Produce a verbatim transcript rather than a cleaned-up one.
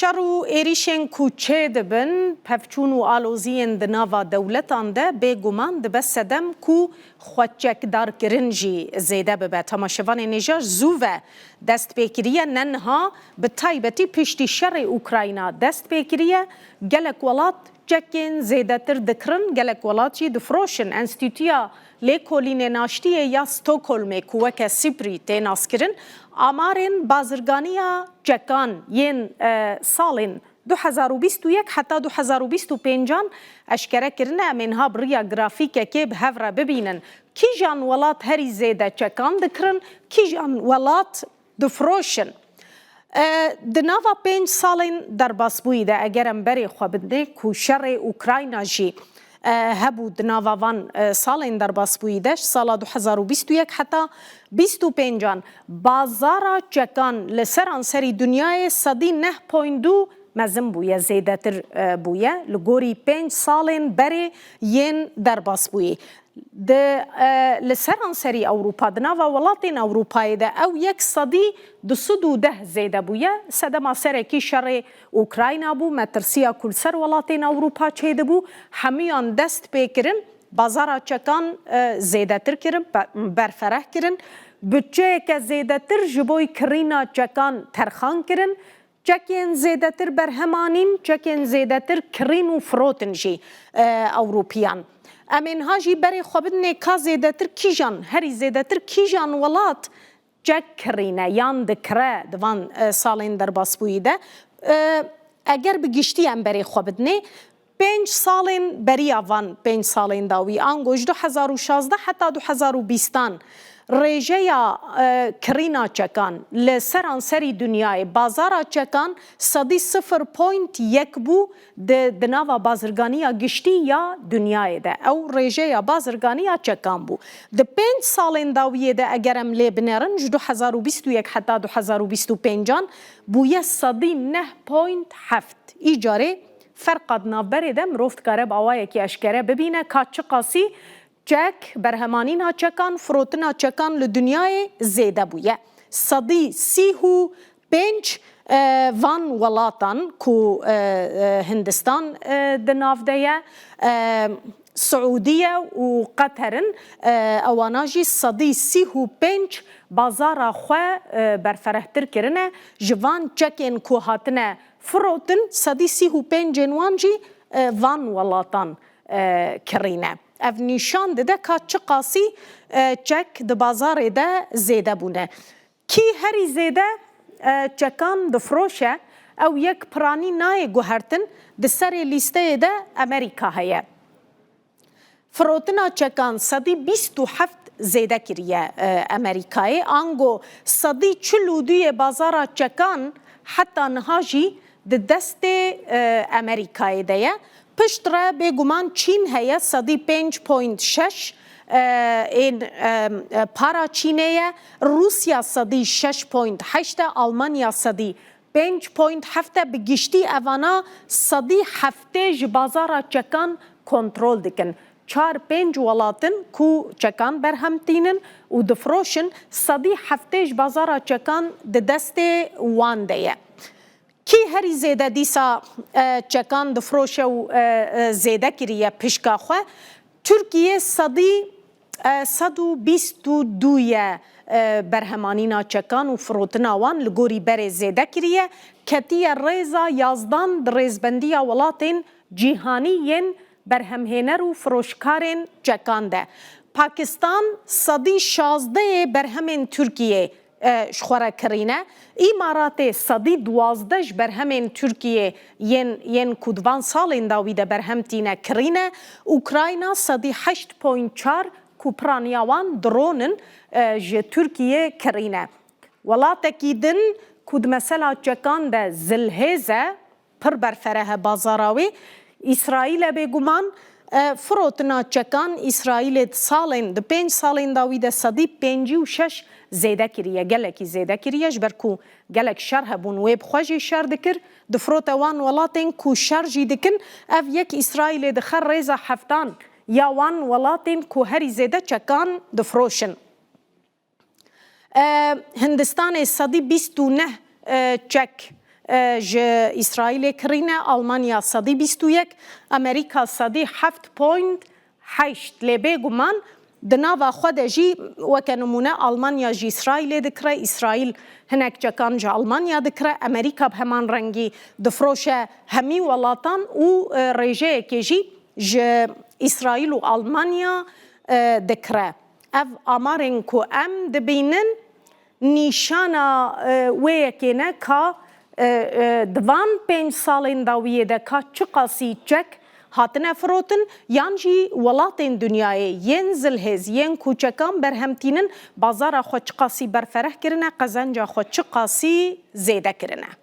Şer û êrîşên ku çêdibin, pevçûn û aloziyên di nava dewletan de bêguman dibe sedem ku xweçekdarkirin jî zêde bibe. Temaşevanên hêja, zû ve dest pê kiriye, ne niha, bi taybetî piştî şerê Ukrayna dest pê kiriye, gelek welat çekên zêdetir dikirin, gelek welat jî difroşin. Enstîtuya Lêkolînên Aştiyê ya Stockholmê ku weke SIPRI tê naskirin, amarên bazirganiya çekan yên, e, salên du hezar û bîst û yek heta du hezar û bîst û pêncan eşkere kirine. Em ê niha bi riya grafîkekê bi hev re bibînin kîjan welat herî zêde çekan dikirin, kîjan welat difroşin. E, di nava pênc salên derbasbûyî de, eger em berê xwe bidinê ku şerê Ukrayna jî, e, hebû di nava van, e, salên derbasbûyî de, ji sala du hezar û bîst û yek heta bîst û pêncan, bazara çekan li seranserî dinyayê sedî neh point du mezin bûye, zêdetir, e, bûye, li gorî pênc salên berê yên derbasbûyî. Di, e, li seranserî Ewropa, di nava welatên Ewropayê de ew yek sedî du sed û deh zêde bûye. Sedema serekî şerê Ukrayna bû, metirsiya ku li ser welatên Ewropa çêdibû, hemûyan dest pê kirin, bazara çekan, e, zêdetir kirin, be-, berfereh kirin, budçeyeke zêdetir ji bo kirîna çekan terxan kirin. Çekên zêdetir berhemanîn, çekên zêdetir kirîn û firotin jî, e, Ewropiyan. Em ê niha jî berê xwe bidinê ka zêdetir kîjan, herî zêdetir kîjan welat çek kirîne yan dikire di van, e, salên derbasbûyî de. E, eger bi giştî em berê xwe bidinê, pênc salên beriya van pênc salên dawî, ango ji du hezar û şazdeh heta du hezar û bîstan, rêjeya, e, kirîna çekan li seranserî dinyayê, bazara çekan sedî sifir point yek bû di, di nava bazirganiya giştî ya dinyayê de. Ew rêjeya bazirganiya çekan bû. Di pênc salên dawiyê de eger em lê binerin, ji du hezar û bîst û yek heta du hezar û bîst û pêncan bûye sedî neh point heft. Îcarê ferqa di navberê de mirov dikare bi awayekî eşkere bibîne ka çiqasî çek, berhemanîna çekan, firotina çekan li dinyayê zêde bûye. Sedî sî û pênc, e, van welatan ku, e, e, Hindistan, e, di nav de ye, e, Siûdiye û Qeter in, e, ewana jî sedî sî û pênc bazara xwe, e, berferehtir kirine. Ji van çekên ku hatine firotin, sedî sî û pêncên wan jî, e, van welatan, e, kirîne. Ev nîşan dide ka çiqasî, e, çek di bazarê de zêde bûne. Kî herî zêde, e, çekan difroşe, ew yek piranî nayê guhertin, di serê lîsteyê de Amerîka heye. Firotina çekan sedî bîst û heft zêde kiriye, e, Amerîkayê. Ango sedî çil û du yê bazara çekan heta niha jî di destê, e, Amerîkayê de ye. Piştre bêguman Çîn heye, sedî pênc point şeş, e, ên, e, e, para Çînê ye. Rûsya sedî şeş point heşt e, Almanya sedî pênc point heft e. Bi giştî evana sedî heftê ji bazara çekan kontrol dikin. Çar pênc welat in ku çekan berhem tînin û difroşin, sedî heftê ji bazara çekan di destê wan de ye. Kî herî zêde dîsa, e, çekan difroşe û, e, e, zêde kiriye pişka xwe? Tirkiye sedî, e, sed û bîst û du ye, e, berhemanîna çekan û firotina wan li gorî berê zêde kiriye, ketiye rêza yazdan di rêzbendiya welatên cîhanî yên berhemhêner û firoşkarên çekan de. Pakistan sedî şazdeh yê berhemên Tirkiyê, e, ji xwe re kirîne. Îmaratê sedî duwazdeh ji berhemên Tirkiyê yên, yên ku di van salên dawî de berhem tîne kirîne. Ukrayna sedî heşt point çar ku piraniya wan dron in, e, ji Tirkiyê kirîne. Welatekî din ku di mesela çekan de zilhêz e, pir berfereh e bazara wê. Îsraîl e bêguman, e, firotina çekan Îsraîlê di salên, di pênc salên dawî de sedî pêncî û şeş zêde kiriye, gelekî zêde kiriye, ji ber ku gelek şer hebûn, wê bi xwe jî şer dikir, difirote wan welatên ku şer jî dikin. Ev yek Îsraîlê dixe rêza heftan ya wan welatên ku herî zêde çekan difiroşin. E, Hindistanê sedî bîst û neh, e, çek e, ji Îsraîlê kirîne, Almanya sedî bîst û yek, Amerîka sedî heft point heşt. Lê bêguman di nava xwe de jî, weke nimûne, Almanya ji Îsraîlê dikire, Îsraîl hinek çekan ji Almanya dikire, Amerîka bi heman rengî difroşe hemî welatan û, e, rêjeyekê jî ji Îsraîl û Almanya, e, dikire. Ev amarên ku em dibînin, nîşana, e, wê yekê ne ka, e, e, di van pênc salên dawiyê de ka çiqasî çek hatine firotin, yan jî welatên dinyayê yên zilhêz, yên ku çekan berhem tînin, bazara xwe çiqasî berfereh kirine, qezenca xwe çiqasî zêde kirine.